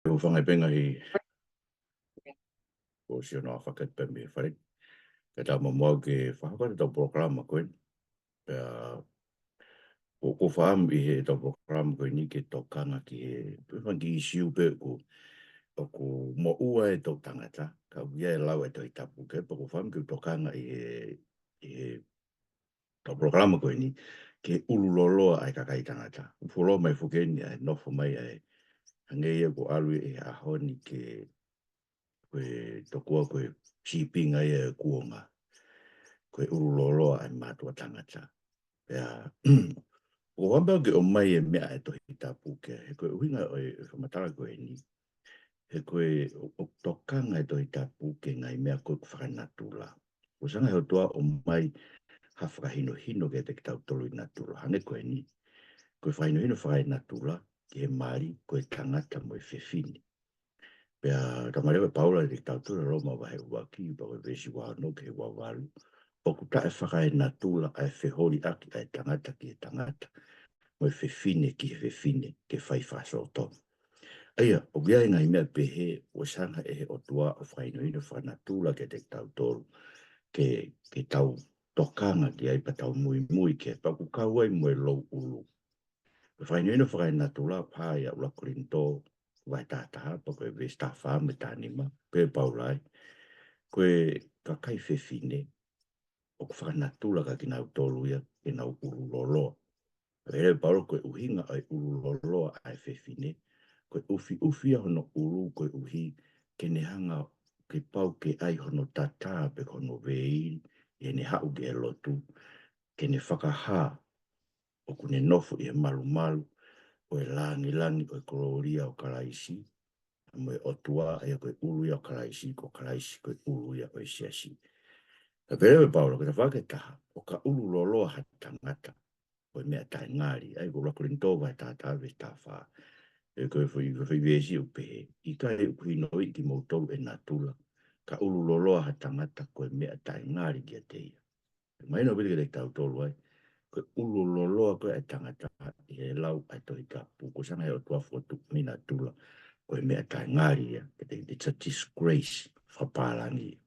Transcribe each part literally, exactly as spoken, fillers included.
ʻOku ou fanga pē ngaahi, ʻoku ou sio noa fakaʻi pē mei fale. Ka tau mamuʻa ke fakahoko ʻetau polokalama ko eni. Pea ʻoku ou fakaʻamu ʻi heʻetau polokalama ko eni ke tokanga ki he, pē fanga kiʻi ʻīsiu pē ʻoku, ʻoku moʻua ai e toʻutangata, ka ʻoku ʻi ai e lau ʻa e Tohi Tapu ki ai, pea ʻoku ou fakaʻamu ke tokanga ʻi he, ʻi he ʻetau polokalama ko eni, ki he ʻulu loloa ʻa e kakai tangata. ʻOku fuoloa mai foki eni ʻa e nofo mai ʻa e, hangē ia ʻoku ʻalu ʻi he ʻaho ni ke, ko e tokua ko e sīpinga ia ʻo e kuonga. Ko e ʻulu loloa ʻa e mātuʻa tangata. Pea, ʻoku ou fakaʻamu ke ʻomai e meʻa ʻa e Tohi Tapu ki ai, he ko e ʻuhinga ʻo e, ʻo e fakamatala ko eni. He ko e ʻo, ʻoku tokanga e Tohi Tapu ki he ngaahi meʻa ko ē ʻoku fakanatula. ʻOku ʻosi hanga ʻe he ʻOtua ʻo ʻomai ha fakahinohino kiate kitautolu ʻi natula. Hangē ko eni, ko e fakahinohino fakanatula ki he mali, ko e tangata mo e fefine. Pea talamai leva ʻe Paula kiate kitautolu ʻi Loma vahe ʻuluaki, pea ko e veesi ua ono ki he ua valu, ʻoku taʻefakaenatula ʻa e feholiʻaki ʻa e tangata ki he tangata, mo e fefine ki he fefine, ke fai fakasōtoma. ʻA ia, ʻoku ʻi ai e ngaahi meʻa pehē ʻoku ʻosi hanga ʻe he ʻOtua ʻo fakahinohino fakanatula kiate kitautolu, ke, ke tau tokanga ki ai pea tau muimui ki ai, pea ʻoku kau ai mo e louʻulu. Ko e fakahinohino fakanatula, pea ʻi he ʻuluaki Kolinitō vahe taha taha, pea ko e veesi taha fā mo e taha nima, pehē ʻe Paula ai, ko e kakai fefine, ʻoku fakanatula kia kinautolu ia ke nau ʻulu loloa. Pehē ʻe Paula ko e ʻuhinga ʻo e ʻulu loloa ʻa e fefine, ko e ʻufiʻufi ia hono ʻulu koeʻuhi ke ne hanga ke pau ke ʻai hono tatā pe ko hono veili, ʻi heʻene haʻu ki he lotu, ke ne fakahā ʻoku ne nofo ʻi he malumalu ʻo e langilangi ʻo e kolōlia ʻo Kalaisi, mo e ʻOtua, ʻa ia ko e ʻulu ia ʻo Kalaisi, ko Kalaisi ko e ʻulu ia ʻo e siasi. Ka pehē ʻe Paula, ko e tafaʻaki ʻe taha, ʻo ka ʻulu loloa ha tangata, ko e meʻa taʻengali, ʻa ia ko e ʻuluaki Kolinitō vahe taha taha veesi taha fā. ʻE ko e foʻi, ko e foʻi veesi ʻoku pehē, ʻikai ʻoku hinoiʻi kimoutolu ʻe natula, ka ʻulu loloa ha tangata ko e meʻa taʻengali kiate ia. Mahino ʻaupito kiate kitautolu ai, ko e ʻulu loloa ko ē ʻa e tangata ʻi he lau ʻa e Tohi Tapu, ʻoku ʻosi hanga ʻe he ʻOtua ʻo fokotuʻu mei natula, ko e meʻa taʻengali ia, it's a disgrace, fakapālangi.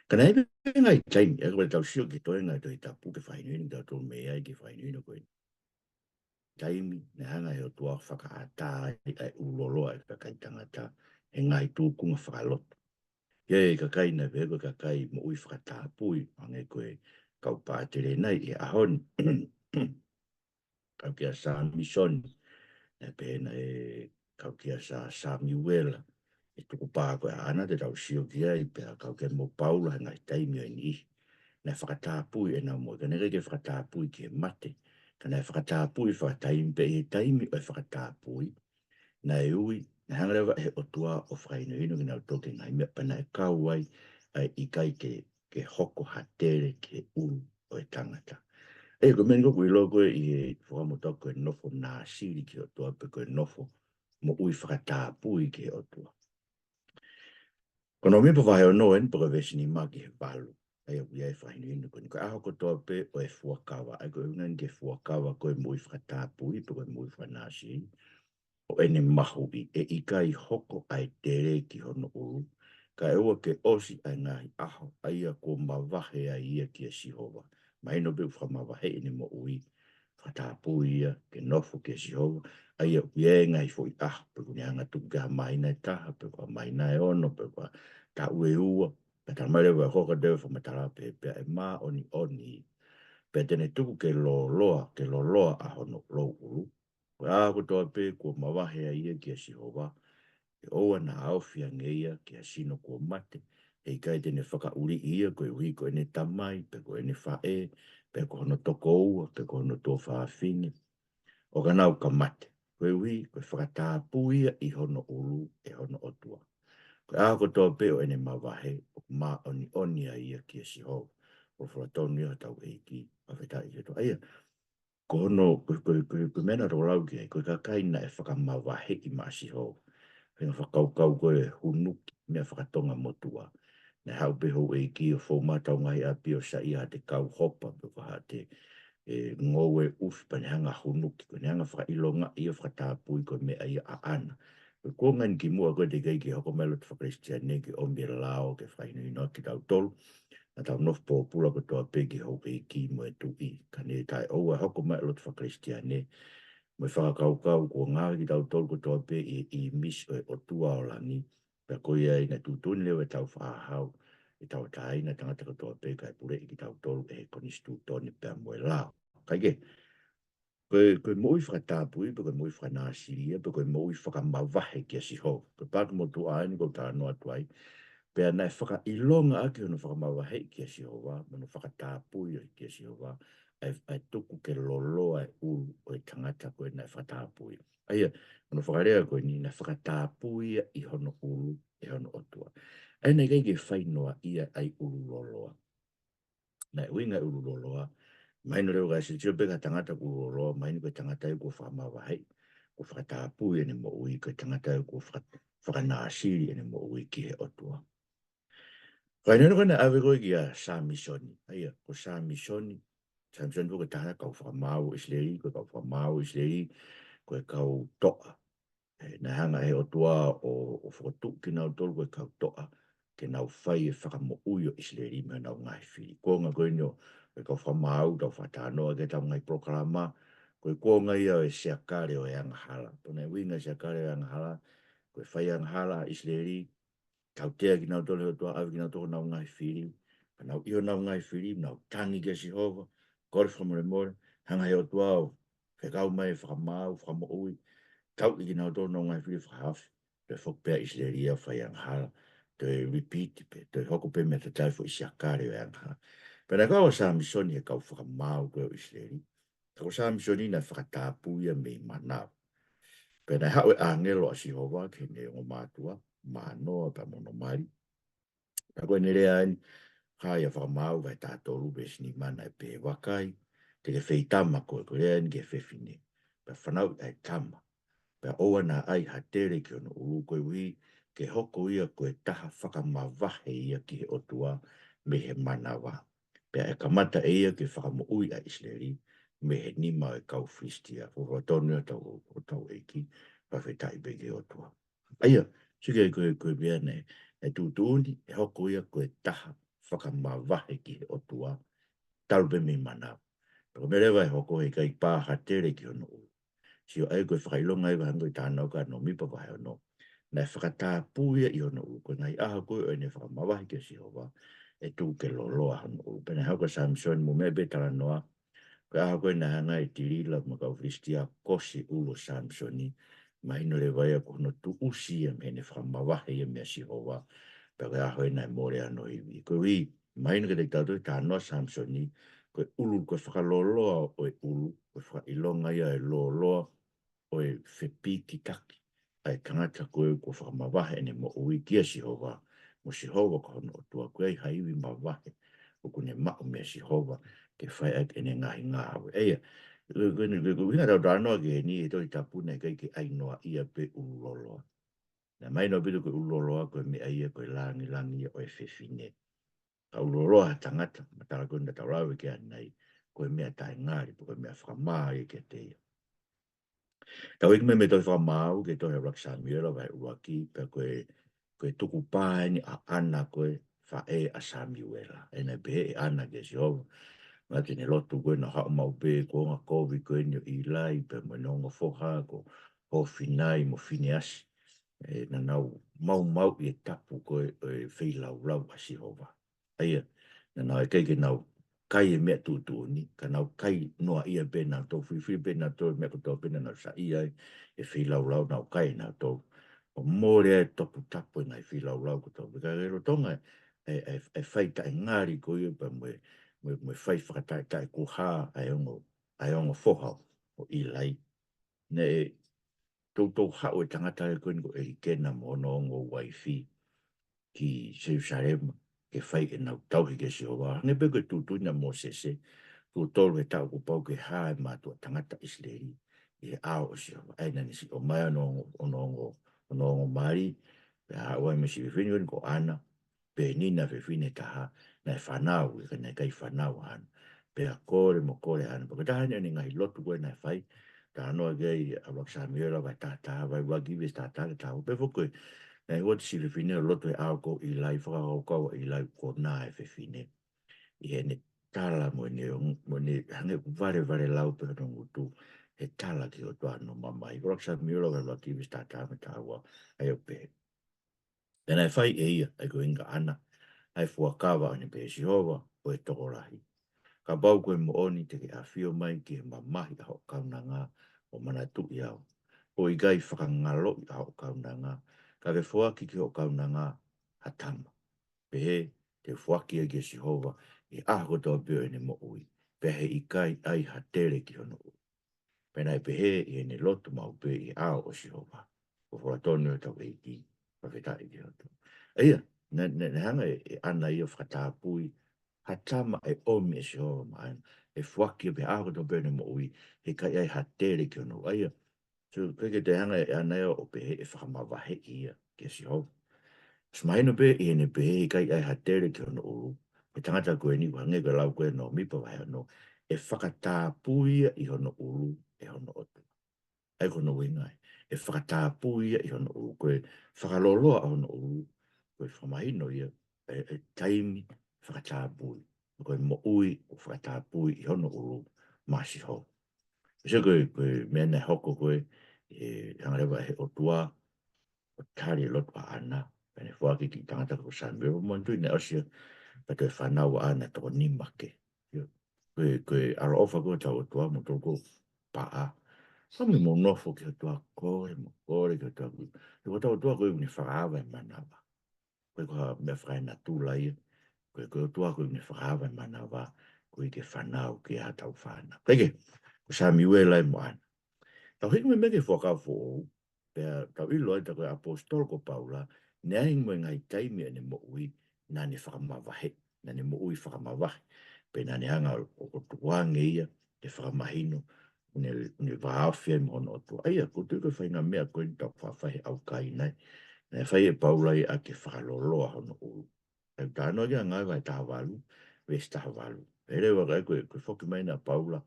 Ka naʻe ʻi ai pē ngaahi taimi, ʻa ia ko e tau sio ki he toenga ʻo e Tohi Tapu ke fakahinohino kitautolu mei ai ki he fakahinohino ko ē. Taimi naʻe hanga ʻe he ʻOtua ʻo fakaʻatā ai ʻa e ʻulu loloa ʻa e kakai tangata he ngaahi tūkunga fakalotu. ʻI he kakai naʻe pehē ko e kakai moʻui fakatapui, hangē ko e kau pātele nai ʻi he ʻaho ni. Kau kia Samisoni, naʻe pehē naʻe kau kia Sa-, Samiuela, ʻe tukupā ko ē ʻaʻana te tau sio ki ai, pea kau kia mo Paula he ngaahi taimi ʻo e niʻihi. Naʻe fakatapui ʻenau moʻui, ka naʻe ʻikai ke fakatapui ki he mate, ka naʻe fakatapui fakataimi pē ʻi he taimi ʻo e fakatapui. Naʻe ui, naʻe hanga leva ʻe he ʻOtua ʻo fakahinohino kinautolu ki he ngaahi meʻa pea naʻe kau ai, ʻa e ʻikai ke, ke hoko ha tele ki he ʻulu ʻo e tangata. ʻA ia ko e meʻa ni ʻoku ʻiloa ko ē ʻi he Fuakava Motuʻa ko e nofo nāsili ki he ʻOtua pe ko e nofo moʻui fakatapui ki he ʻOtua. Ko Nōmipa vahe ono eni pea ko e veesi nima ki he valu. ʻA ia ʻoku ʻi ai e fakahinohino ko eni. Ko e ʻaho kotoa pē ʻo e fuakava. ʻA ia ko e ʻuhinga eni ki he fuakava ko e moʻui fakatapui pe ko e moʻui fakanāsili. ʻO ʻene mahuʻi ʻe ʻikai hoko ʻa e tele ki hono ʻulu. Kae ʻoua ke ʻosi ʻa e ngaahi ʻaho, ʻa ia kuo mavahe ai ia kia Sihova. Mahino pē ʻoku fakamavaheʻi ʻene moʻui. Fakatapui ia ke nofo kia Sihova, ʻa ia ʻoku ʻi ai e ngaahi foʻi ʻaho, pe ʻoku ne hanga tuku ke ha māhina ʻe taha, pe ko ha māhina ʻe ono, pe ko ha taʻu ʻe ua, pea talamai leva ʻe he hoka te fakamatala pē, pea ʻe māʻoniʻoni, pea te ne tuku ke loloa, ke loloa ʻa hono louʻulu. Ko e ʻaho kotoa pē kuo mavahe ai ia kia Sihova, ʻe ʻoua naʻa ofi ange ia ki ha sino kuo mate, ʻe ʻikai te ne fakaʻuliʻi ia koeʻuhi ko ʻene tamai, pe ko ʻene faʻē, pe ko hono tokoua, pe ko hono tuofāfine. ʻO ka nau ka mate, koeʻuhi ko e fakatapui ia ʻi hono ʻulu ʻe hono ʻOtua. Ko e ʻaho kotoa pē ʻo ʻene mavahe, ʻoku māʻoniʻoni ai ia kia Sihova. Ko e folofola tonu ia hotau ʻEiki, fakafetaʻi ki he ʻOtua. ʻA ia, ko hono, ko, ko, ko, ko e meʻa naʻa tau lau ki ai, ko e kakai naʻe fakamavaheʻi maʻa Sihova. Feinga fakakaukau ko e hunuki, meʻa fakatonga motuʻa. Naʻe haʻu pē houʻeiki ʻo fou maʻa hotau ngaahi ʻapi ʻo saiʻia ha te kau hopa, pe ko ha te, ʻe, ngoue ʻufi pea ne hanga hunuki, ko ʻene hanga fakaʻilongaʻi ia fakatapui ko e meʻa ia ʻaʻana. Ko e kuonga eni kimuʻa ko ē teʻeki ai ke hoko mai e lotu fakakalisitiane ke ʻomi e lao ke fakahinohinoʻaki kitautolu, naʻa tau nofo pōpula kotoa pē ki he houʻeiki mo e tuʻi. Ka ne taʻeʻoua e hoko mai e lotu fakakalisitiane mo e fakakaukau kuo ngāue kitautolu kotoa pē ʻi he ʻīmisi ʻo e ʻOtua ʻo langi. Pea ko ia ai naʻe tuʻutuʻuni leva ʻe Tāufaʻāhau ke tauʻatāina e tangata kotoa pē kae puleʻi kitautolu ʻe he konisitūtone pea mo e lao. Kae kehe, ko e, ko e moʻui fakatapui, pe ko e moʻui fakanāsili ia, pe ko e moʻui fakamavahe kia Sihova. Ko e paaki motuʻa eni ʻoku ou talanoa atu ai. Pea naʻe fakaʻilonga ʻaki hono fakamavaheʻi kia Sihova, mo hono fakatapui ʻaki kia Sihova, ʻa e, ʻa e tuku ke loloa e ʻulu ʻo e tangata ko ē naʻe fakatapui. ʻA ia, hono fakalea ko eni, naʻe fakatapui ia ʻi hono ʻulu ʻe hono ʻOtua. ʻA ia naʻe ʻikai ke fai noa ia ʻa e ʻulu loloa. Naʻe ʻuhinga e ʻulu loloa, mahino leva ka sio pē ki ha tangata ʻoku ʻulu loloa, mahino ko e tangata ia kuo fakamavaheʻi, kuo fakatapui ʻene moʻui, ko e tangata ia kuo faka-, fakanāsili ʻene moʻui ki he ʻOtua. Ko e ʻuhinga ko ē naʻe ʻave ko ē kia Samisoni. ʻA ia, ko Samisoni, Samisoni ko e taha e kau fakamaau ʻo ʻIsileli, ko e kau fakamaau ʻo ʻIsileli, ko e kau toʻa. ʻE, naʻe hanga ʻe he ʻOtua ʻo, ʻo fokotuʻu kinautolu ko e kau toʻa, ke nau fai e fakamoʻui ʻo ʻIsileli mei honau ngaahi fili. Kuonga ko eni ʻo e kau fakamaau, tau fakatalanoa ki ai heʻetau ngaahi polokalama, ko e kuonga ia ʻo e siakale ʻo e angahala. Pea naʻe ʻuhinga e siakale ʻo e angahala, ko e fai angahala ʻa ʻIsileli, tautea kinautolu ʻe he ʻOtua, ʻave kinautolu ki honau ngaahi fili. Pea nau ʻi honau ngaahi fili, nau tangi kia Sihova, kole fakamolemole, hanga ʻe he ʻOtua ʻo fekau mai e fakamaau, fakamoʻui, tauʻi kinautolu honau ngaahi fili fakahaofi, toe foki pē ʻa ʻIsileli ia ʻo fai angahala, toe repeat pē, toe hoko pē meʻa tatau e foʻi siakale ʻo e angahala. Pea naʻe kau ʻa Samisoni he kau fakamaau ko ē ʻo ʻIsileli. Ka ko Samisoni naʻe fakatapui ia mei manava. Pea naʻe haʻu e ʻāngelo ʻa Sihova ki heʻene ongo mātuʻa, Mānoa pea mo hono mali. Pea ko ʻene lea eni, Haia fakamaau vahe taha tolu veesi nima naʻe pehē, Vakai, te ke feitama koe, ko e lea eni ki he fefine. Pea fanauʻi ʻa e tama. Pea ʻoua naʻa ʻai ha tele ki hono ʻulu koeʻuhi ke hoko ia ko e taha fakamavahe ia ki he ʻOtua mei he manava. Pea ʻe kamata ʻe ia ke fakamoʻui ʻa ʻIsileli mei he nima ʻo e kau Filisitia. Ko e tonu ia hotau, hotau ʻEiki, fakafetaʻi pē ki he ʻOtua. ʻA ia, sio ki ai ko e, ko e meʻa naʻe, naʻe tuʻutuʻuni, ʻe hoko ia ko e taha fakamavahe ki he ʻOtua, talu pē mei manava. Pea ko e meʻa leva ʻe hoko he ʻikai pā ha tele ki hono ʻulu. Sio ai ko e fakaʻilonga ʻi he vahe ko ē ʻi he talanoa ko ē ʻa Nōmipa vahe ono. Naʻe fakatapui ia ʻi hono ʻulu, ko e ngaahi ʻaho ko ē ʻo ʻene fakamavahe kia Sihova, ʻe tuku ke loloa hono ʻulu. Pea naʻe haʻu ko Samisoni mo e meʻa pē talanoa, ko e ʻaho ko ē naʻe hanga ʻe Tilila mo e kau Filisitia ʻo kosi e ʻulu ʻo Samisoni, mahino leva ia ko hono tuʻusi ia mei heʻene fakamavahe ia meia Sihova, pea ko e ʻaho ia naʻe mole ai hono ivi. Koeʻuhi, mahino kiate kitautolu e talanoa ʻo Samisoni, ko e ʻulu, ko e fakaloloa ʻo e ʻulu, ko e fakaʻilonga ia e loloa ʻo e fepikitaki ʻa e tangata ko ē kuo fakamavahe ʻene moʻui kia Sihova, mo Sihova ko hono ʻOtua, ʻoku ʻi ai ha ivi mavahe ʻoku ne maʻu meia Sihova ke fai ʻaki ʻene ngaahi ngāue. ʻA ia, ko, ko, ko, ko e ʻuhinga ʻetau talanoa ki heni, he Tohi Tapu naʻe ʻikai ke ʻai noaʻia pē ʻulu loloa. Naʻe mahino ʻaupito ko e ʻulu loloa ko e meʻa ia, ko e langilangi ia ʻo e fefine. Ka ʻulu loloa ha tangata, matala ko ē naʻa tau lave ki ai ʻanenai, ko e meʻa taʻengali, pe ko e meʻa fakamā ia kiate ia. Tau hiki mai mei he tohi Fakamaau ki he tohi ʻa ʻuluaki Samiuela vahe ʻuluaki, pea ko e, ko e tukupā eni ʻa ʻAna ko e faʻē ʻa Samiuela. ʻA ia naʻe pehē ʻe ʻAna kia Sihova, naʻa ne lotu ko ē naʻa haʻu maʻu pē kuonga kovi ko eni ʻo ʻIlai, pea mo ʻene ongo foha ko Hofinai mo Fineasi. ʻE, naʻa nau maumauʻi e tapu ko ē ʻo e feilaulau ʻa Sihova. ʻA ia, naʻa nau ʻikai ke nau kai e meʻa tuʻutuʻuni, ka nau kai noaʻia pē nautolu, filifili pē nautolu e meʻa kotoa pē naʻa nau saiʻia ai e feilaulau, nau kai nautolu. ʻO mole ai e toputapu e ngaahi feilaulau kotoa pē. Ka ʻi he lolotonga e, e, e fai taʻengali ko ia pea mo e, mo e, mo e fai fakataʻetaʻekuohā ʻa e ongo, ʻa e ongo foha ʻo ʻIlai. Naʻe toutou haʻu e tangata ko eni ko ʻElikena mo hono ongo uaifi ki Selusalema, ke fai ʻenau tauhi kia Sihova. Hangē pē ko e tuʻutuʻuni ʻa Mōsese, tuʻo tolu he taʻu kuo pau ke hā e mātuʻa tangata ʻIsileli ʻi he ʻao ʻo Sihova. ʻA ia naʻa ne siʻi ʻomai hono ongo, hono ongo, hono ongo mali, pea haʻu ai mo e siʻi fefine ko eni ko ʻAna, penina fefine taha, naʻe fānau, ʻe ka naʻe ʻikai fānau ʻa ʻAna. Pea kole mo kole ʻa ʻAna. Pea ko e taha eni ʻo ʻene ngaahi lotu ko ē naʻe fai, talanoa ki ai ʻa ʻUluaki Samiuela vahe taha taha, vahe ʻuluaki veesi taha taha ki he taha ua, pehē foki ko e, naʻe ʻoatu siʻi fefine ʻo lotu he ʻao ko ʻIlai, fakakaukau ʻa ʻIlai ko e konā e fefine. ʻI heʻene tala mo ʻene, mo ʻene hangē ʻoku valevale lau pē hono ngutu, he tala ki he ʻOtua hono mamahi. ʻUluaki Samiuela vahe ʻuluaki veesi taha taha mo e taha ua, ʻa ia ʻoku pehē: Pea naʻe fai ʻe ia, ʻa ia ko e ʻuhinga ʻa ʻAna, ʻa e fuakava, ʻo ne pehē: Sihova, ʻoe tokolahi, kapau ko e moʻoni te ke ʻafio mai ki he mamahi ʻa hoʻo kaunanga, ʻo manatuʻi au, ʻo ʻikai fakangaloʻi ʻa hoʻo kaunanga, ka ke foaki ki hoʻo kaunanga ha tama. Pehē te u foaki ia kia Sihova ʻi he ʻaho kotoa pē ʻo ʻene moʻui, pea he ʻikai ʻai ha tele ki hono ʻulu. Pea naʻe pehē ʻi heʻene lotu maʻu pē ʻi he ʻao ʻo Sihova. Ko e folofola tonu ʻa hotau ʻEiki, fakafetaʻi ki he ʻOtua. ʻA ia, naʻe, naʻe, naʻe hanga ʻe, ʻe ʻAna ia ʻo fakatapui ha tama ʻe ʻomi ʻe Sihova maʻana, ʻe foaki ia pē he ʻaho kotoa pē ʻo ʻene moʻui, he ʻikai ʻai ha tele ki hono ʻulu. ʻA ia, so, ʻikai ke toe hanga ʻe ʻAna ia ʻo pehē ʻe fakamavaheʻi ia kia Sihova. ʻOsi mahino pē ʻi heʻene pehē he ʻikai ʻai ha tele ki hono ʻulu, ko e tangata ko eni, ʻoku hangē ko e lau ko ē ʻa Nōmipa vahe ono, ʻe fakatapui ia ʻi hono ʻulu ʻe hono ʻOtua. ʻA ia ko hono ʻuhinga ia, ʻe fakatapui ia ʻi hono ʻulu, ko e fakaloloa ʻa hono ʻulu, ko e fakamahino ia ʻe, ʻe taimi fakatapui, ko e moʻui ʻoku fakatapui ʻi hono ʻulu maʻa Sihova. So ko e, ko e meʻa naʻe hoko ko ē, ʻe hanga leva ʻe he ʻOtua ʻo tali e lotu ʻa ʻAna, pea ne foaki ki he tangata ko Samiuela. Manatuʻi naʻe ʻosi ia, pea toe fānau ʻa ʻAna toko nima kehe. Ko e, ko e ʻaloʻofa ko ē ʻa hotau ʻOtua, mo toko paʻa. Ka mou nofo ki he ʻOtua, kole mo kole ki he ʻOtua. He ko hotau ʻOtua ko ē ʻoku ne fakaava e manava. Ko e, ko ha meʻa fakaenatula ia. Ko e, ko e ʻOtua ko ē ʻoku ne fakaava e manava, koeʻuhi ke fānau ki ai hotau fānau. Kae kehe, ko Samiuela ia mo ʻAna. Tau hiki mai mei he Fuakava Foʻou, pea tau ʻilo ai tā ko e ʻaposetolo ko Paula, naʻe ʻi ai mo e ngaahi taimi ʻene moʻui naʻa ne fakamavahe, naʻa ne moʻui fakamavahe. Pea naʻa ne hanga ʻo, ʻo tukuange ia ke fakamahino ʻoku ne, ʻoku ne vāofi ai mo hono ʻOtua. ʻA ia, ʻoku ou tui ko e faʻahinga meʻa ko eni ʻoku tau faʻa fai he ʻaukai nai. Naʻe fai ʻe Paula ia ke fakaloloa hono ʻulu. ʻOku talanoa ki ai ʻa Ngāue vahe taha valu, veesi taha valu. He leva ka ko e, ko e foki mai ʻa Paula,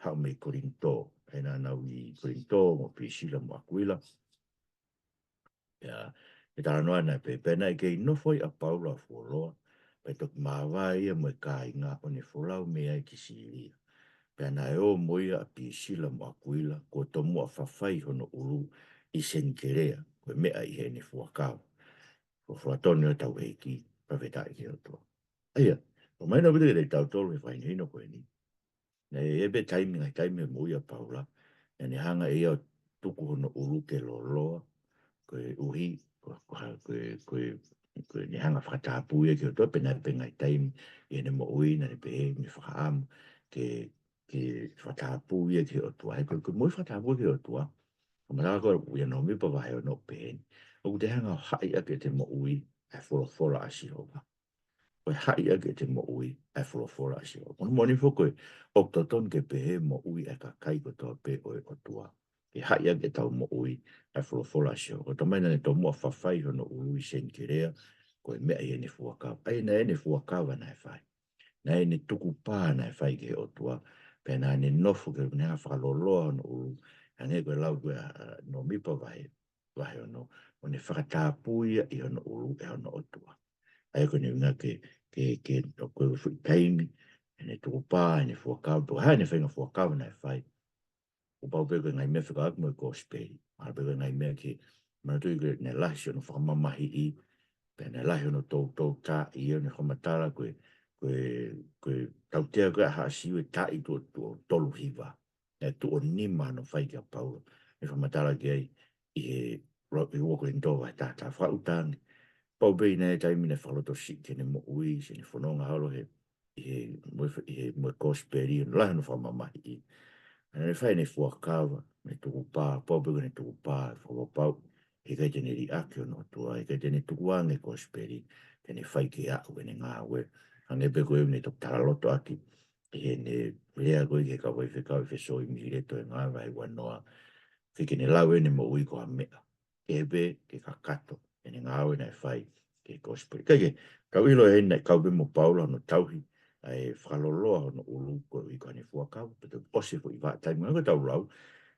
haʻu mei Kolinitō. ʻA ia naʻa nau ʻi Kolinitō mo Pisila mo ʻAkuila. Pea, ʻoku talanoa naʻe pehē, pea naʻe kei nofo ai ʻa Paula ʻo fuoloa, pea toki māvae ia mo e kāinga ʻo ne folau mei ai ki Sīlia. Pea naʻe ō mo ia ʻa Pisila mo ʻAkuila, kuo tomuʻa fafai hono ʻulu ʻi Senikilea, ko e meʻa ʻi heʻene fuakava. Ko e folofola tonu ʻa hotau ʻEiki, fakafetaʻi ki he ʻOtua. ʻA ia, ʻoku mahino ʻaupito kiate kitautolu he fakahinohino ko eni. Naʻe ʻi ai pē taimi, ngaahi taimi he moʻui ʻa Paula, naʻa ne hanga ʻe ia ʻo tuku hono ʻulu ke loloa, koeʻuhi, ko, ko, ko, ko, ko ʻene hanga ʻo fakatapui ia ki he ʻOtua, pea naʻe ʻi ai pē ngaahi taimi ʻi heʻene moʻui naʻa ne pehē, ne fakaʻamu ke, ke fakatapui ia ki he ʻOtua. He ko e, ko e moʻui fakatapui ki he ʻOtua, ko e fakamatala ko ē ʻa Nōmipa vahe ono ʻoku pehē ni, ʻoku te hanga ʻo haʻi ʻaki ʻete moʻui ʻa e folofola ʻa Sihova. Ko e haʻi ʻaki ʻete moʻui ʻa e folofola ʻa Sihova. Ko hono moʻoni foki ko ē, ʻoku totonu ke pehē moʻui ʻa e kakai kotoa pē ʻo e ʻOtua, ke haʻi ʻaki ʻetau moʻui ʻa e folofola ʻa Sihova. Ko e taimi naʻa ne tomuʻa fafai hono ʻulu ʻi Senikilea, ko e meʻa ʻi heʻene fuakava. ʻA ia naʻe ʻi ai ʻene fuakava naʻe fai. Naʻe ʻi ai ʻene tukupā naʻe fai ki he ʻOtua, pea naʻa ne nofo ke ne hanga ʻo fakaloloa hono ʻulu, hangē ko e lau ko ē ʻa, ʻa Nōmipa vahe, vahe ono, ʻo ne fakatapui ia ʻi hono ʻulu ʻe hono ʻOtua. ʻA ia ko ʻene ʻuhinga ke, ke, ke, ʻo ko e foʻi taimi, ʻene tukupā, ʻene fuakava, pe ko e hā ʻene faʻahinga fuakava naʻe fai, kuo pau pē ko e ngaahi meʻa fekauʻaki mo e kosipeli. Mahalo pē ko e ngaahi meʻa ke manatuʻi ko ē naʻe lahi siʻono fakamamahiʻi, pea naʻe lahi hono toutou taaʻi, ʻa ia naʻe fakamatala ko e, ko e, ko e tautea ko ē ʻa Haʻa Siu e taaʻi tuʻo, tuʻo tolu hiva. Naʻe tuʻo nima hono fai kia Paula. Naʻe fakamatala ki ai ʻi he lau ʻi he ua Kolinitō vahe taha taha, fakaʻuta ange. Pau pē ʻi he taimi naʻe fakalotosiʻi ki heʻene moʻui, siʻene fononga holo he, ʻi he mo e, ʻi he mo e kosipeli, naʻe lahi hono fakamamahiʻi. Naʻa ne fai ʻene fuakava, ʻene tukupā, pau pē ko ʻene tukupā, fakapapau he ʻikai te ne liʻaki hono ʻOtua, he ʻikai te ne tukuange e kosipeli, te ne fai ke aʻu ʻene ngāue. Hangē pē ko ʻene toki talaloto ʻaki, ʻi heʻene lea ko ē ki he kau faifekau ʻi ʻEfesō ʻi Mileto ʻi he Ngāue vahe ua noa, ke, ke ne lau ʻene moʻui ko ha meʻa. Ke pē, ke kakato ʻene ngāue naʻe fai ki he kosipeli. Kae kehe, tau ʻilo ʻe hena ʻe kau pē mo Paula hono tauhi ʻa e fakaloloa hono ʻulu koeʻuhi ko ʻene fuakava, pea toki ʻosi e foʻi vahaʻa taimi, hangē ko ʻetau lau,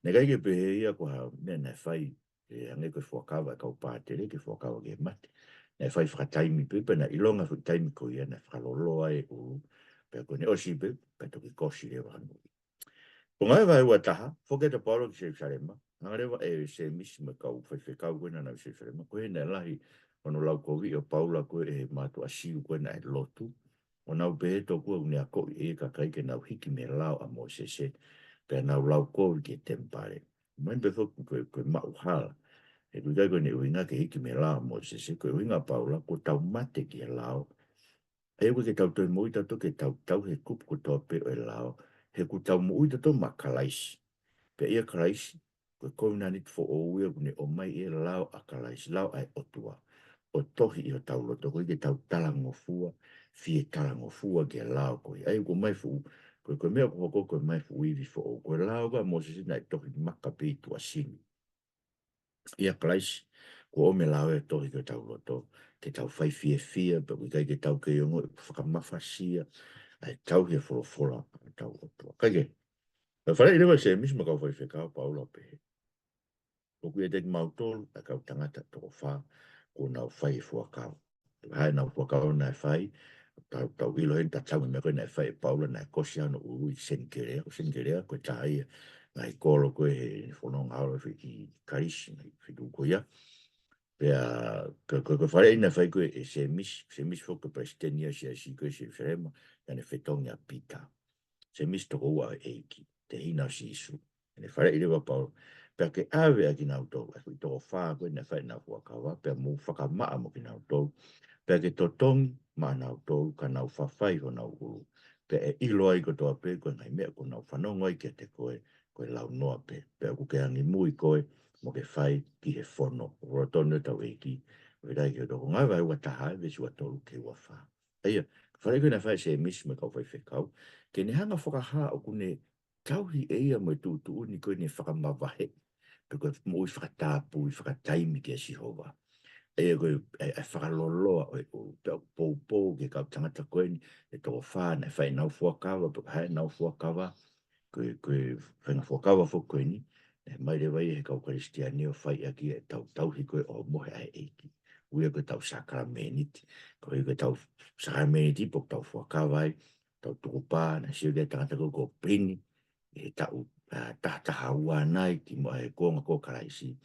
Naʻe ʻikai ke pehē ia ko ha meʻa naʻe fai, ʻe hangē ko e fuakava ʻa e kau pātele, ke fuakava ki he mate. Naʻe fai fakataimi pē, pea naʻe ʻilonga foʻi taimi ko ia naʻe fakaloloa e ʻulu, pea ko ʻene ʻosi pē, pea toki kosi leva hono ui. Ko e ngāue vahe ua taha, foki atu ʻa Paula ki Selusalema, hanga leva ʻe Sēmisi mo e kau faifekau ko ē naʻa nau ʻi Selusalema, ko ē naʻe lahi hono laukoviʻi ʻo Paula ko ē ʻe he mātuʻa Siu ko ē naʻe lotu, ʻo nau pehē tokua ʻoku ne akoʻi ʻe ia e kakai ke nau hiki mei he lao ʻa Mōsese, pea nau laukovi ki he temipale. Mahino pē foki ko e, ko e maʻuhala. He ʻoku ʻikai ko ʻene ʻuhinga ke hiki mei he lao ʻa Mōsese, ko e ʻuhinga ʻa Paula, kuo tau mate ki he lao. ʻA ia ʻoku ʻikai ke tau toe moʻui tautolu ke tau tauhi e kupu kotoa pē ʻo e lao. He kuo tau moʻui tautolu maʻa Kalaisi. Pea ʻia Kalaisi, ko e kovinānite foʻou ia ʻoku ne ʻomai e lao ʻa Kalaisi, lao ʻa e ʻOtua, ʻo tohi ʻi hotau loto, koeʻuhi ke tau talangofua, fie talangofua ki he lao ko ia. ʻA ia ʻoku ʻomai fuʻu, ko e, ko e meʻa ʻoku hoko ko e ʻomai fuʻu ivi foʻou. Ko e lao ko ē ʻa Mōsese naʻe tohi maka pē ʻi tuʻasini. ʻIa Kalaisi, kuo ʻomi e lao ʻo e tohi ki hotau loto, ke tau fai fiefia, pea ʻoku ʻikai ke tau kei ongoʻi ʻoku fakamafasia ʻa e tauhi e folofola ʻa hotau ʻOtua. Kae kehe, naʻe faleʻi leva ʻe Sēmisi mo e kau faifekau ʻa Paula ʻo pehē, ʻoku ʻiate kimautolu ʻa e kau tangata toko fā kuo nau fai e fuakava. Hā ʻenau fuakava naʻe fai, tau, tau ʻilo heni, tatau mo e meʻa ko ē naʻe fai ʻe Paula, naʻe kosi hono ʻulu ʻi Senikelea, ko Senikelea ko e taha ia e ngaahi kolo ko ē he fononga holo ʻi Kalisi, ngaahi feituʻu ko ia. Pea, ko, ko, ko e faleʻi naʻe fai ko ē ʻe Sēmisi, Sēmisi foki ko e palesiteni ia ʻo e siasi ko ē ʻi Selusalema, naʻa ne fetongi ʻa Pita. Sēmisi tokoua ʻo e ʻEiki, tehina ʻo Sīsū. Naʻa ne faleʻi leva ʻa Paula, pea ke ʻave ʻa kinautolu, ʻa e foʻi toko fā ko ē naʻe fai ʻenau fuakava, pea mou fakamaʻa mo kinautolu, pea ke totongi maʻanautolu, ka nau fafai honau ʻulu, pea ʻe ʻilo ai kotoa pē ko e ngaahi meʻa kuo nau fanongo ai kiate koe, ko e launoa pē, pea ʻoku ke angimui koe, mo ke fai ki he fono. Lolotonga ʻo hotau ʻEiki, ʻo ʻikai ke toko. Ngāue vahe ua taha, veesi ua tolu ki he ua fā. ʻA ia, faleʻi ko ē naʻe fai ʻe Sēmisi mo e kau faifekau, ke ne hanga ʻo fakahā ʻoku ne tauhi ʻe ia mo e tuʻutuʻuni ko ē ʻene fakamavaheʻi, pe ko e moʻui fakatapui, fakataimi kia Sihova. ʻA ia ko e, ʻa e, ʻa e fakaloloa ʻo e ʻulu, pea ʻoku poupou ki he kau tangata ko eni, ʻe toko fā naʻe fai ʻenau fuakava, pe ko e hā ʻenau fuakava, ko e, ko e faʻahinga fuakava foki ko eni, naʻe ʻomai leva ia ʻe he kau Kalisitiane ʻo fai ʻaki ʻetau tauhi ko ē ʻo mohe ʻa e ʻEiki. Ui ia ko ʻetau sākalameniti, ko e, ko ʻetau sākalameniti pe ko ʻetau fuakava ai, tau tukupā, naʻe sio ki ai e tangata ko ē ko Pilini, ʻi he taʻu, ʻa, taha taha ua nai ki muʻa he kuonga ko ē ʻo Kalaisi.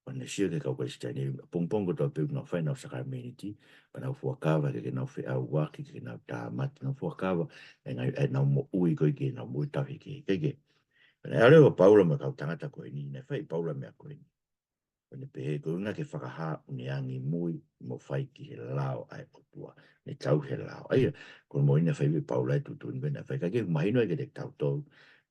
ʻO ne sio ki he kau Kalisitiane, pongipongi kotoa pē ʻoku nau fai ʻenau sākalameniti, pea nau fuakava ke, ke nau feʻauaki, ke nau tāmate, nau fuakava, ʻa e ngaahi, ʻa ʻenau moʻui ko ē ke nau moʻui tauhi ki he ʻEiki. Pea naʻe ʻalu leva ʻa Paula mo e kau tangata ko eni, naʻe fai ʻe Paula e meʻa ko eni. ʻO ne pehē, ko e ʻuhinga ke fakahā ʻoku ne angimui mo fai ki he lao ʻa e ʻOtua, ne tauhi e lao. ʻA ia, ko e moʻoni naʻe fai ʻe Paula e tuʻutuʻuni ko ē naʻe fai, ka ʻoku mahino ai kiate kitautolu,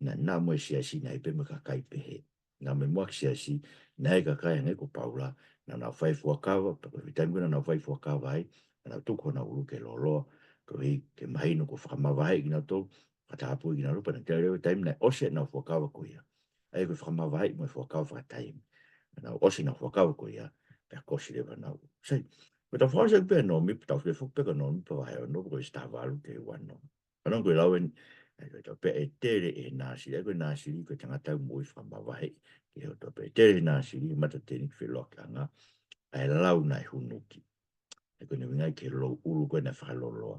naʻa, naʻa mo e siasi naʻe ʻi ai pē mo e kakai pehē. Naʻa mo e muʻaki siasi, naʻe ʻi ai e kakai hangē ko Paula, naʻa nau fai e fuakava, pea ko e taimi ko ē naʻa nau fai e fuakava ai, naʻa nau tuku honau ʻulu ke loloa, koeʻuhi ke mahino kuo fakamavaheʻi kinautolu, fakatapui kinautolu, pea naʻe toe lava e taimi naʻe ʻosi ʻenau fuakava ko ia. ʻA ia ko e fakamavaheʻi mo e fuakava fakataimi. Naʻa nau ʻosi ʻenau fuakava ko ia, pea kosi leva honau ʻulu. Sai, ko ʻetau fakaʻosi ʻaki pē ʻa Nōmipa, tau fie foki pē ki Nōmipa vahe ono, ko e veesi taha valu ki he ua ono. Fanongo ki he lau eni, ʻa ia ko e tau pehē ʻe tele ʻe he Nāsili, ʻa ia ko e Nāsili ko e tangata ʻoku moʻui fakamavaheʻi ki he ʻOtua, pehē ʻe tele ʻe he Nāsili, mata teni ki he feʻiloakiʻanga, ʻa e lau naʻe hunuki. ʻA ia ko ʻene ʻuhinga ia ki he louʻulu ko ē naʻe fakaloloa.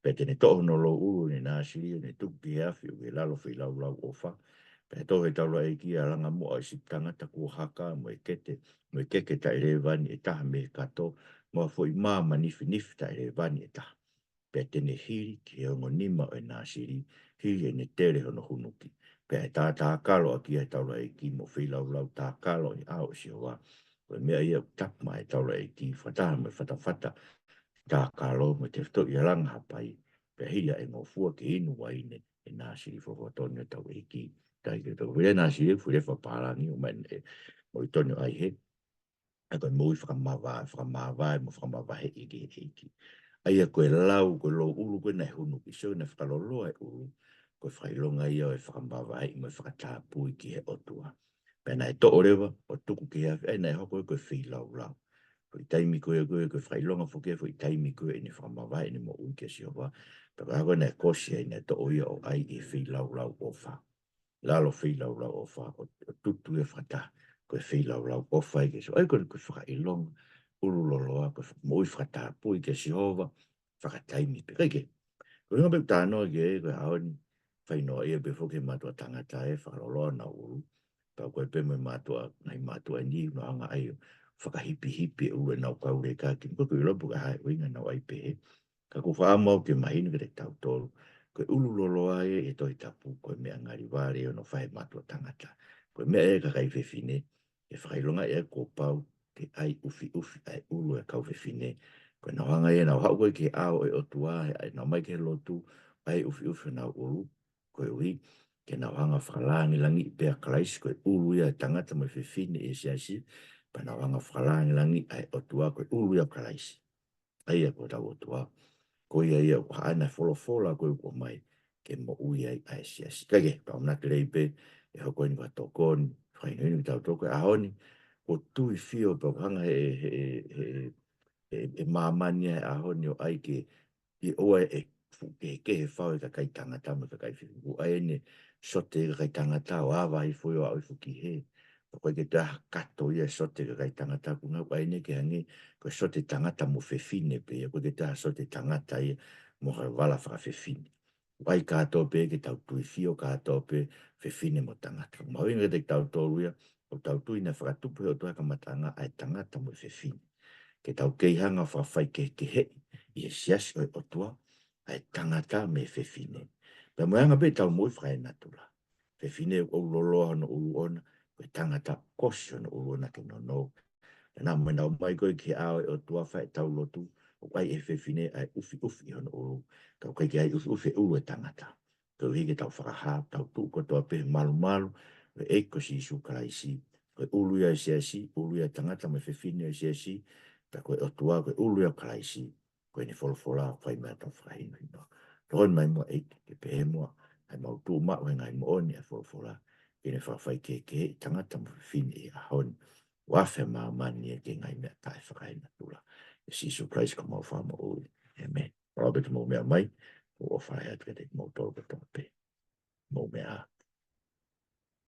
Pea te ne toʻo hono louʻulu ʻo ne Nāsili, ʻo ne tuku ki he afi ʻoku ʻi he lalo feilaulau ʻofa. Pea toʻo ʻe he taulaʻeiki ʻa e langa muʻa ʻo e sipi tangata kuo haka, mo e kete, mo e keke taʻelēvani ʻe taha mei he kato, mo ha foʻi mā manifinifi taʻelēvani ʻe taha. Pea te ne hili ki he ongo nima ʻo e Nāsili, hili ʻene tele hono hunuki. Pea ʻe tātākalo ʻaki ia ʻe he taulaʻeiki mo feilaulau tākalo ʻi he ʻao ʻo Sihova. Ko e meʻa ia ʻoku tapu maʻa e taulaʻeiki, fakataha mo e fatafata tākalo mo e tefitoʻi ʻalanga hapai. Pea hili ʻa e ngofua ke inu uaine ʻe he Nāsili, folofola tonu ʻa hotau ʻEiki. Tau ki he tau fili Nāsili, fili fakapālangi, ʻomai ʻe, moʻui tonu ʻa ia he ʻA ia ko e moʻui fakamava-, fakamavae mo fakamavaheʻi ki he ʻEiki. ʻA ia ko e lau, ko e louʻulu ko ē naʻe hunuki, sio naʻe fakaloloa e ʻulu, ko e fakaʻilonga ia ʻo e fakamavaheʻi mo e fakatapui ki he ʻOtua. Pea naʻe toʻo leva, ʻo tuku ki he afi, ʻa ia naʻe hoko ia ko e feilaulau. Ko e taimi ko ia ko e, ko e fakaʻilonga foki ia, ko e taimi ko ē ʻene fakamavaheʻi ʻene moʻui kia Sihova. Pea ko e hā ko ē naʻe kosi ai, naʻe toʻo ia ʻo ʻai ʻi he feilaulau ʻofa. lalo feilaulau ʻofa, ʻo, ʻo tutu ia fakataha ko e feilaulau ʻofa ia kia Sihova. ʻA ia ko e, ko e fakaʻilonga ʻululoloa, ko e moʻui fakatapui kia Sihova fakataimi pē. Kae kehe, ko e ʻuhinga pē ʻeku talanoa ki ai ko e ʻaho ni, fai noaʻia pē foki he mātuʻa tangata ʻe fakaloloa honau ʻulu. Pea ko e pē mo e mātuʻa, ngaahi mātuʻa ni, nau hanga ai ʻo fakahipihipi e ʻulu ʻenau kau leka ki muʻa, ko e ʻilo pē ko e hā e ʻuhinga naʻa nau ʻai pehē. Ka ʻoku ou fakaʻamu au ke mahino kiate kitautolu, ko e ʻululoloa ia ʻi he Tohi Tapu, ko e meʻa ngali vale ʻo e ongo fai mātuʻa tangata. Ko e meʻa ia ʻa e kakai fefine, ʻe fakaʻilongaʻi ai kuo pau ke ʻai ʻufiʻufi ʻa e ʻulu ʻa e kau fefine. Ko ʻenau hanga ia ʻo nau haʻu ko ē ki he ʻao ʻo e ʻOtua, he ʻai ʻenau mai ki he lotu, ʻai ʻufiʻufi honau ʻulu, koeʻuhi ke nau hanga ʻo fakalāngilangiʻi pē ʻa Kalaisi, ko e ʻulu ia ʻo e tangata mo e fefine ʻi he siasi, pea nau hanga ʻo fakalāngilangiʻi ʻa e ʻOtua, ko e ʻulu ia ʻo Kalaisi. ʻA ia ko hotau ʻOtua. Ko ia ia ʻoku haʻana e folofola ko ē ʻoku ʻomai ke moʻui ai ʻa e siasi. Kae kehe, tau ʻamanaki lelei pē ʻe hoko eni ko ha tokoni fakahinohino kiate kitautolu ko e ʻaho ni, ʻoku tui fio pē ʻoku hanga he, he, he, he, he māmani ʻa e ʻaho ni ʻo ʻai ke ʻi ʻoua ʻe fuʻu kehekehe fau e kakai tangata mo e kakai fefine. ʻOku ʻai eni e sote e kakai tangata ʻo ava hifo ia ʻo aʻu hifo ki hē. Pea ʻoku ʻikai ke toe ʻi ai ha kato ia e sote e kakai tangata, ʻoku nau ʻai eni ke hangē ko e sote tangata mo fefine pē ia, ʻoku ʻikai ke toe ʻi ai ha sote tangata ia mo ha vala fakafefine. ʻOku ʻai kātoa pē ke tau tui fio kātoa pē fefine mo tangata. Mahuʻinga kiate kitautolu ia, ʻoku tau tui naʻe fakatupu he ʻOtua he kamataʻanga ʻa e tangata mo e fefine. Ke tau kei hanga ʻo fakafaikehekeheʻi ʻi he siasi ʻo e ʻOtua ʻa e tangata mo e fefine. Pea mo e anga pē ʻetau moʻui fakaenatula. Fefine ʻoku loloa hono ʻulu ʻoʻona, ko e tangata kosi hono ʻulu ʻoʻona ke nonou. Naʻa mo ʻenau mai ko ē ki he ʻao ʻo e ʻOtua fai ʻetau lotu, ʻoku ʻai ʻe he fefine ʻa e ʻufiʻufi ʻi hono ʻulu. Ka ʻoku ʻikai ke ʻai ʻufiʻufi e ʻulu ʻo e tangata. Koeʻuhi ke tau fakahā, tau tuʻu kotoa pē he malumalu ʻo e ʻEiki ko Sīsū Kalaisi. Ko e ʻulu ia ʻo e siasi, ʻulu ia ʻo e tangata mo e fefine ʻo e siasi, pea ko e ʻOtua ko e ʻulu ia ʻo Kalaisi, ko ʻene folofola ʻoku fai mei ai ʻetau fakahinohino. Tokoni mai muʻa ʻEiki, ke pehē muʻa ʻa ʻemau tuʻu maʻu he ngaahi moʻoni ʻa e folofola, ke ne fakafaikehekeheʻi tangata mo fefine ʻi he ʻaho ni. ʻOku afe māmani ia ki he ngaahi meʻa taʻefakaenatula. ʻIa Sīsū Kalaisi ko homau Fakamoʻui. ʻĒmeni. Mālō ʻaupito hoʻomou meʻa mai, ʻoku ou ʻofa lahi atu kiate kimoutolu kotoa pē. Mou meʻa ā.